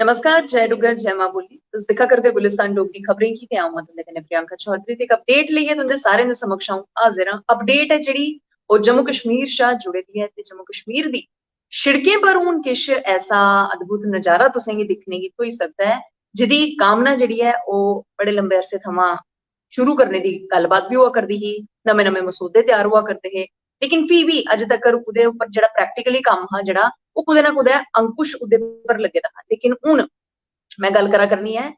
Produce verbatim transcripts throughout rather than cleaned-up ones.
नमस्कार, जय डुग्गर, जय मां बोली। तुस दिक्खा करदे गुलिस्तान डोगरी खबरें गी ते अ'ऊं आं तुं'दे कन्नै प्रियंका चौधरी ते इक अपडेट लेइयै तुं'दे सारें दे समक्ष अ'ऊं हाजिर आं। अपडेट ऐ जेह्ड़ी ओह् जम्मू कश्मीर शा जुड़े दी ऐ ते जम्मू कश्मीर दी शिड़कें पर हून किश ऐसा अद्भुत नजारा तुसेंगी दिक्खने गी थ्होई सकदा ऐ, जेह्दी कामना जेह्ड़ी ऐ ओह् बड़े लंबे अरसे थमां शुरू करने दी गल्लबात बी होआ करदी ही, नमें-नमें मसौदे त्यार होआ करदे हे, लेकिन फ्ही बी अज्ज तकर ओह्दे उप्पर जेह्ड़ा practically कम्म हा जेह्ड़ा, ओह् कुतै ना कुतै अंकुश ओह्दे पर लग्गे दा हा। लेकिन हून में गल्ल करा करनी ऐ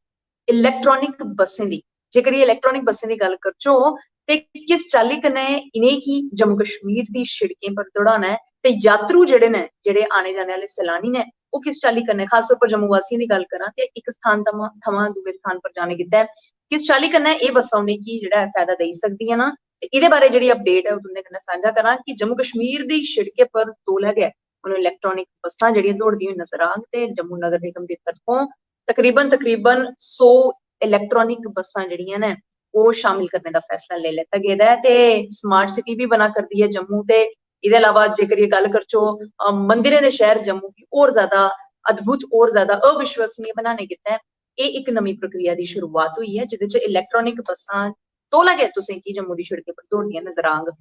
इलैक्ट्रॉनिक बस्सें दी। जेकर एह् इलैक्ट्रॉनिक बस्सें दी गल्ल करचो ते किस चाल्ली कन्नै इ'नेंगी जम्मू कश्मीर दी शिड़कें पर दौड़ाना ऐ ते यात्रु जेह्ड़े न, जेह्ड़े आने जाने आह्ले सैलानी न, ओह् किस चाल्ली कन्नै, खास तौर पर जम्मू वासियें दी गल्ल करां ते इक स्थान थमां, थमां दूए स्थान पर जाने गित्तै किस चाल्ली कन्नै एह् बस्सां उ'नेंगी जेह्ड़ा ऐ फायदा देई सकदियां न। ते एह्दे बारै जेह्ड़ी अपडेट ऐ ओह् तुं'दे कन्नै सांझा करां कि जम्मू कश्मीर दी शिड़कें पर तौले गै हून इलैक्ट्रॉनिक बस्सां जेह्ड़ियां दौड़दियां नजर आग ते जम्मू नगर निगम दी तरफों तकरीबन, तकरीबन सौ इलैक्ट्रॉनिक बस्सां जेह्ड़ियां न ओह् शामिल करने दा फैसला लेई लैता गेदा ऐ। ते स्मार्ट सिटी बी बना करदी ऐ जम्मू, ते एह्दे अलावा जेकर एह् गल्ल करचो, अ, मंदिरें दे शैह्र जम्मू गी होर ज्यादा अद्भुत, होर ज्यादा अविश्वसनीय बनाने गित्तै एह् इक नमीं प्रक्रिया दी शुरुआत होई ऐ, जेह्दे च इलैक्ट्रॉनिक बस्सां तौले गै तुसेंगी जम्मू दी शिड़कें पर दौड़दियां नजर आंग।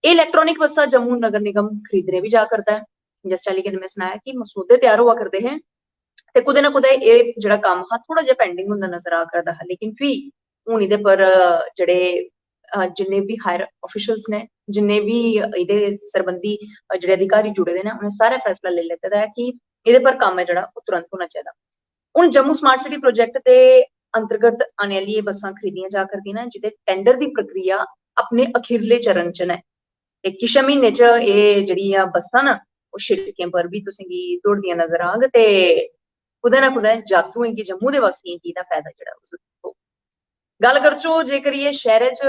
एह् इलैक्ट्रॉनिक बस्सां जम्मू नगर निगम खरीदने बी जा करदा ऐ। जिस चाल्ली कन्नै में सनाया कि मसौदे त्यार होआ करदे हे ते कुतै ना कुतै एह् जेह्ड़ा कम्म हा थोह्ड़ा जेहा pending होंदा नजर आ करदा हा, लेकिन फ्ही हून एह्दे पर, अ, जेह्ड़े, अ, जिन्ने बी higher officials ने, जिन्ने बी एह्दे सरबंधी, अ, जेह्ड़े अधिकारी जुड़े दे न, उ'नें सारे फैसला लेई लैते दा ऐ कि एह्दे पर कम्म ऐ जेह्ड़ा ओह् तुरंत होना चाहिदा। हून जम्मू स्मार्ट सिटी प्रोजेक्ट दे अंतर्गत आने आह्ली एह् बस्सां खरीदियां जा करदियां न, जि'दे tender दी प्रक्रिया अपने अखीरले चरण च न। ते किश म्हीने च एह् जेह्ड़ियां बस्सां न, ओह् शिड़कें पर बी तुसेंगी दौड़दियां नजर आग ते कुतै ना कुतै यात्रुएं गी, जम्मू दे वासियें गी एह्दा फायदा जेह्ड़ा ओह् जरूर होग। गल्ल करचो जेकर एह् शैह्रै च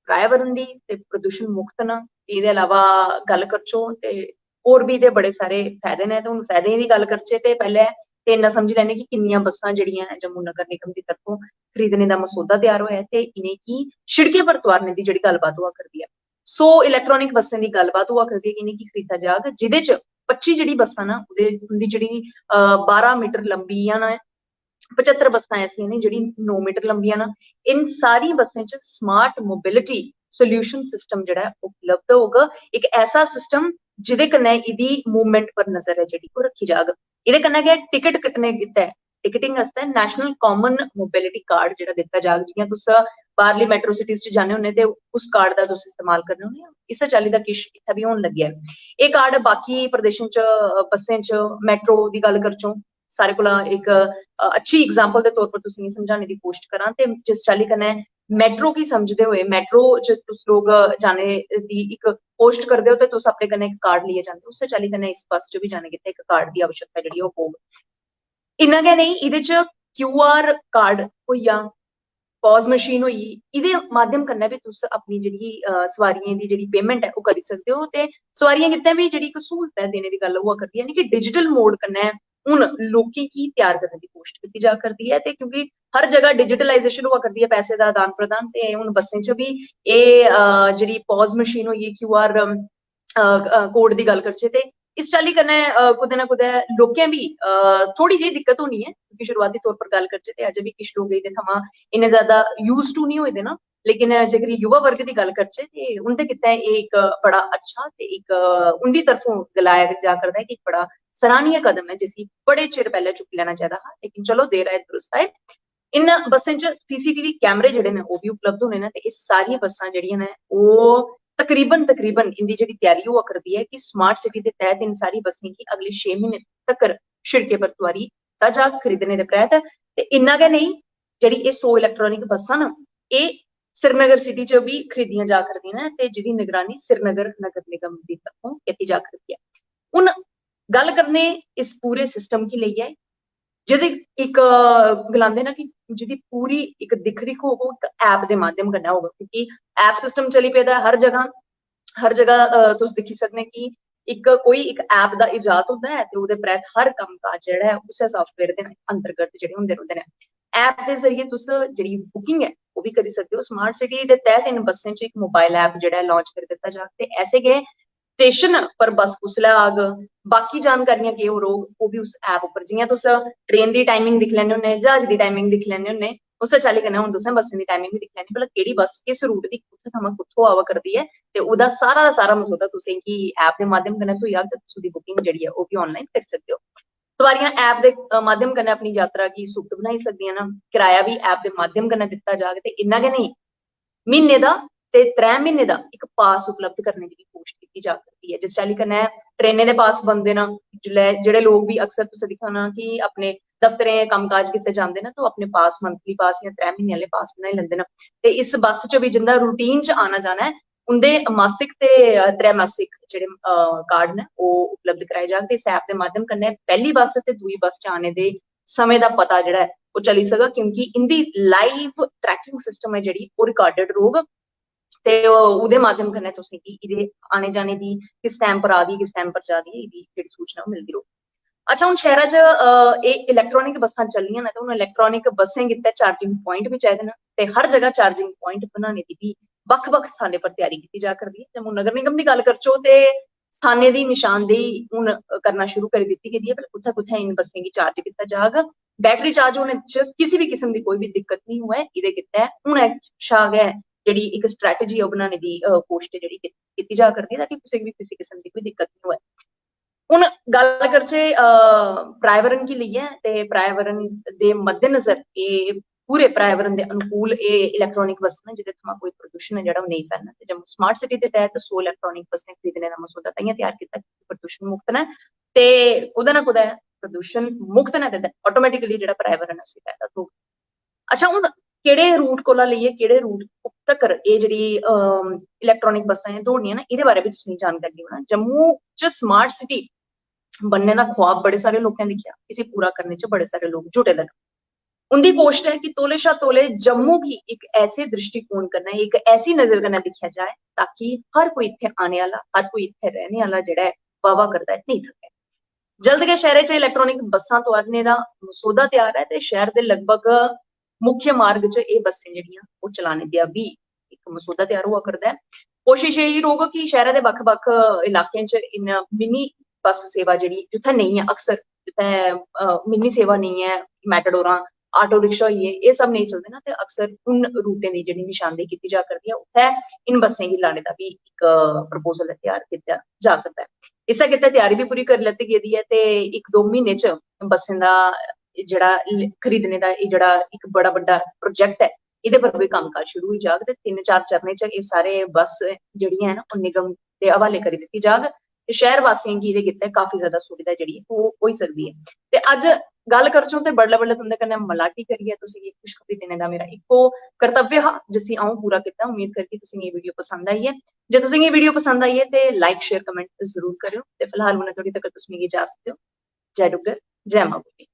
पर्यावरण दी ते प्रदूषण मुक्त न, एह्दे अलावा गल्ल करचो ते होर बी एह्दे बड़े सारे फायदे न। ते हून फायदें दी गल्ल करचै ते पैह्लें ते इन्ना समझी लैने कि किन्नियां बस्सां जेह्ड़ियां न जम्मू नगर निगम दी तरफों खरीदने दा मसौदा त्यार होआ ऐ ते इ'नेंगी शिड़कें पर तुआरने दी जेह्ड़ी गल्लबात होआ करदी ऐ, सौ इलैक्ट्रॉनिक बस्सें दी गल्लबात होआ करदी ऐ कि इ'नेंगी खरीदा जाग, जेह्दे च पच्ची जेह्ड़ी बस्सां न, ओह्दे, उं'दी जेह्ड़ी, अ, बारां मीटर लंबियां न, पचत्तर बस्सां ऐसियां न जेह्ड़ी नौ मीटर लंबियां न। इन सारी बस्सें च स्मार्ट मोबिलिटी सॉल्यूशन सिस्टम जेह्ड़ा ऐ उपलब्ध होग, इक ऐसा सिस्टम जेह्दे कन्नै एह्दी मूवमेंट पर नजर ऐ जेह्ड़ी ओह् रक्खी जाग। एह्दे कन्नै गै टिकट कट्टने गित्तै, टिकटिंग आस्तै नेशनल कॉमन मोबिलिटी कार्ड जेह्ड़ा दित्ता जाग। जि'यां तुस बाह्रली मेट्रो सिटीज च जाने होन्ने ते उस कार्ड दा तुस इस्तेमाल करने होन्ने, इस्सै चाल्ली दा किश इत्थै बी होन लग्गेआ ऐ। एह् कार्ड बाकी प्रदेशें च, अ, बस्सें च, मेट्रो दी गल्ल करचो, सारे कोला इक, अ, अच्छी एग्जांपल दे तौर पर तुसेंगी समझाने दी कोशिश करां ते जिस चाल्ली कन्नै मेट्रो गी समझदे होए, मेट्रो च तुस लोग जाने दी इक कोशिश करदे ओ ते तुस अपने कन्नै इक कार्ड लेइयै जंदे ओ, उस्सै चाल्ली कन्नै इस बस च बी जाने गित्तै इक कार्ड दी आवश्यकता जेह्ड़ी ओह् पौग। इन्ना गै नेईं, एह्दे च क्यू आर कार्ड होई गेआ, पॉज मशीन होई गेई, एह्दे माध्यम कन्नै बी तुस अपनी जेह्ड़ी, अ, सोआरियें दी जेह्ड़ी पेमेंट ऐ ओह् करी सकदे ओ। ते सोआरियें गित्तै बी जेह्ड़ी इक स्हूलत ऐ देने दी गल्ल होआ करदी ऐ, यानी कि डिजिटल मोड कन्नै हून लोकें गी त्यार करने दी कोशश कीती जा करदी ऐ। ते क्योंकि हर जगह डिजिटलाइजेशन होआ करदी ऐ, पैसे दा आदान प्रदान, ते हून बस्सें च बी एह्, अ, जेह्ड़ी पॉज मशीन होई गेई, क्यू आर, अ, अ, कोड दी गल्ल करचै ते इस चाल्ली कन्नै, अ, कुतै ना कुतै लोकें बी, अ, थोह्ड़ी जेही दिक्कत होनी ऐ, क्योंकि शुरुआती तौर पर गल्ल करचै ते अजें बी किश लोक एह्दे थमां इन्ने ज्यादा यूज टू निं होए दे न। लेकिन जेकर युवा वर्ग दी गल्ल करचै ते उं'दे गित्तै एह् इक बड़ा अच्छा ते इक, अ, उं'दी तरफों गलाया जा करदा ऐ कि इक बड़ा सराहनीय कदम ऐ, जिसी बड़े चिर पैह्लें चुक्की लैना चाहिदा हा, लेकिन चलो, देर आए दुरुस्त आए। इन बस्सें च सीसीटीवी कैमरे जेह्ड़े न, ओह् बी उपलब्ध होने न ते एह् सारियां बस्सां जेह्ड़ियां न, ओह् तकरीबन, तकरीबन इं'दी जेह्ड़ी त्यारी होआ करदी ऐ कि स्मार्ट सिटी दे तैह्त इन सारी बस्सें गी अगले छे म्हीने तक्कर शिड़कें पर तुआरी दित्ता जाग खरीदने दे परैंत। ते इन्ना गै नेईं, जेह्ड़ी एह् सौ इलैक्ट्रॉनिक बस्सां न, एह् श्रीनगर सिटी च बी खरीदियां जा करदियां न ते जेह्दी निगरानी श्रीनगर नगर निगम दी तरफों कीती जा करदी ऐ। हून गल्ल करने इस पूरे सिस्टम गी लेइयै, जेह्दे इक, अ, गलांदे न कि जेह्दी पूरी इक दिक्ख रिक्ख होग, ओह् इक ऐप दे माध्यम कन्नै होग, क्योंकि ऐप सिस्टम चली पेदा ऐ हर जगह। हर जगह, अ, तुस दिक्खी सकने कि इक, कोई इक ऐप दा इजाद होंदा ऐ ते ओह्दे परैंत हर कम्म काज जेह्ड़ा ऐ उस्सै साफ्टवेयर दे अंतर्गत जेह्ड़े होंदे रौंह्दे न। ऐप दे जरिए तुस जेह्ड़ी बुकिंग ऐ ओह् बी करी सकदे ओ। स्मार्ट सिटी दे तैह्त इन बस्सें च इक मोबाइल ऐप जेह्ड़ा ऐ लांच करी दित्ता जाग ते ऐसे गै स्टेशन पर बस कुसलै आग, बाकी जानकारियां केह् रौह्ग, ओह् बी उस ऐप उप्पर। जि'यां तुस ट्रेन दी टाइमिंग दिक्खी लैन्ने होन्ने, ज्हाज दी टाइमिंग दिक्खी लैन्ने होन्ने, उस्सै चाल्ली कन्नै हून तुसें बस्सें दी टाइमिंग बी दिक्खी लैनी, भला केह्ड़ी बस किस रूट दी कुत्थै थमां कुत्थों आवा करदी ऐ, ते ओह्दा सारा दा सारा मसौदा तुसें गी ऐप दे माध्यम कन्नै थ्होई जाग, ते तुस ओह्दी बुकिंग जेह्ड़ी ऐ ओह् बी आनलाइन करी सकदे ओ। सवारियां ऐप दे माध्यम कन्नै अपनी यात्रा गी सुगम बनाई सकदियां न। किराया बी ऐप दे माध्यम कन्नै दित्ता जाग, ते इन्ना गै नेईं, म्हीने दा ते त्रै म्हीने दा इक पास उपलब्ध करने दी बी कोशश कीती जा करदी ऐ। जिस चाल्ली कन्नै ट्रेनें दे पास बनदे न, जिसलै जेह्ड़े लोक बी अक्सर तुसें दिक्खना कि अपने दफ्तरें कम्मकाज कीते जांदे न, तो अपने पास, मंथली पास जां त्रै म्हीने आह्ले पास बनाई लैंदे न। ते इस बस च बी जिंदा रूटीन च आना जाना ऐ, उं'दे मासिक ते त्रैमासिक जेह्ड़े कार्ड न, ओह् उपलब्ध कराए जाग। ते इस ऐप दे माध्यम कन्नै पैह्ली बस ते दूई बस च आने दे समें दा पता जेह्ड़ा ऐ ओह् चली सकदा, क्योंकि इं'दी लाइव ट्रैकिंग सिस्टम ऐ जेह्ड़ी, ओह् रिकार्डेड रौह्ग। ते ओह्दे माध्यम कन्नै तुसेंगी एह्दे आने जाने दी, किस टाइम पर आ दी, किस टाइम पर जा दी ऐ, एह्दी जेह्ड़ी सूचना ओह् मिलदी रौह्ग। अच्छा, हून शैह्रा च एह् इलैक्ट्रॉनिक बस्सां चलनियां न, ते हून इलैक्ट्रॉनिक बस्सें गित्तै चार्जिंग प्वाइंट बी चाहिदे न, ते हर जगह चार्जिंग प्वाइंट बनाने दी बी बक्ख-बक्ख स्थानें पर त्यारी कीती जा करदी ऐ। जम्मू नगर निगम दी गल्ल करचो ते स्थानें दी निशानदेही हून करना शुरू करी दित्ती गेदी ऐ, भला कुत्थै कुत्थै इन बस्सें गी चार्ज कीता जाग। बैटरी चार्ज होने च किसी बी किस्म दी कोई बी दिक्कत नेईं होऐ, एह्दे गित्तै हूनै शा गै जेह्ड़ी इक स्ट्रैटेजी ऐ ओह् बनाने दी कोशश जेह्ड़ी कीती जा करदी ऐ, ताकि कुसै गी बी किसी किस्म दी कोई दिक्कत नेईं होऐ। हून गल्ल करचै पर्यावरण गी लेइयै, ते पर्यावरण दे मद्देनजर एह् पूरे पर्यावरण दे अनुकूल एह् इलैक्ट्रॉनिक बस्सां न, जेह्दे थमां कोई प्रदूषण ऐ जेह्ड़ा ओह् नेईं फैलना। ते जम्मू स्मार्ट सिटी दे तैह्त सौ इलैक्ट्रॉनिक बस्सें खरीदने दा मसौदा ताइयें त्यार कीता कि प्रदूषण मुक्त न, ते कुतै ना कुतै प्रदूषण मुक्त न, ते ऑटोमेटिकली जेह्ड़ा पर्यावरण ऐ उसी फायदा थ्होग। अच्छा, हून केह्ड़े रूट कोला लेइयै केह्ड़े रूट तक्कर एह् जेह्ड़ी इलैक्ट्रॉनिक बस्सां एह् दौड़नियां न, एह्दे बारै बी तुसेंगी जानकारी देना। जम्मू च स्मार्ट सिटी बनने दा ख्वाब बड़े सारे लोकें दिक्खेआ, इसी पूरा करने च बड़े सारे लोक जुटे दे न। उंदी कोशट ऐ कि तौले शा तौले जम्मू गी इक ऐसे दृष्टिकोण कन्नै, इक ऐसी नजर कन्नै दिक्खेआ जाए, ताकि हर कोई इत्थै आने आह्ला, हर कोई इत्थै रैह्ने आह्ला जेह्ड़ा ऐ, बावा करदा ऐ, नेईं थकै। जल्द गै शैह्रे च इलैक्ट्रॉनिक बस्सां तुआरने दा मसौदा त्यार ऐ, ते शैह्र दे लगभग मुख्य मार्ग च एह् बस्सें जेह्ड़ियां ओह् चलाने दा बी इक मसौदा त्यार होआ करदा ऐ। कोशश एह् रौह्ग कि शैह्रा दे बक्ख-बक्ख इलाकें च इन मिनी बस सेवा जेह्ड़ी जित्थै नेईं ऐ, अक्सर जित्थै, अ, मिनी सेवा नेईं ऐ, मेटाडोरां, ऑटो रिक्शा होई गे, एह् सब नेईं चलदे न, ते अक्सर उन रूटें दी जेह्ड़ी निशानदेही कीती जा करदी ऐ, उत्थै इन बस्सें गी लाने दा बी इक, अ, प्रपोजल त्यार कीता जा करदा ऐ। इस्सै गित्तै त्यारी बी पूरी करी लैती गेदी ऐ, ते इक दो म्हीने च बस्सें दा जेह्ड़ा ल-, खरीदने दा एह् जेह्ड़ा इक बड़ा बड्डा प्रोजेक्ट ऐ, एह्दे पर बी कम्मकाज शुरू होई जाग, ते तिन्न चार चरणें च एह् सारे बस जेह्ड़ियां हैन, ओह् निगम दे हवाले करी दित्ती जाग। ते शैह्र वासियें गी एह्दे गित्तै काफी ज्यादा सुविधा जेह्ड़ी ओह् होई सकदी ऐ। ते अज्ज गल्ल करचै ते बडलै बडलै तुं'दे कन्नै मलाटी करियै तुसेंगी खुशखबरी देने दा मेरा इक्को कर्तव्य हा, जिसी अ'ऊं पूरा कीता। उम्मीद करगी तुसेंगी एह् वीडियो पसंद आई ऐ। जे तुसेंगी एह् वीडियो पसंद आई ऐ ते like, share, comment जरूर करेओ। ते फिलहाल हुनै धोड़ी तक तुस मिगी इजाजत देओ। जय डुग्गर, जय मां बोली।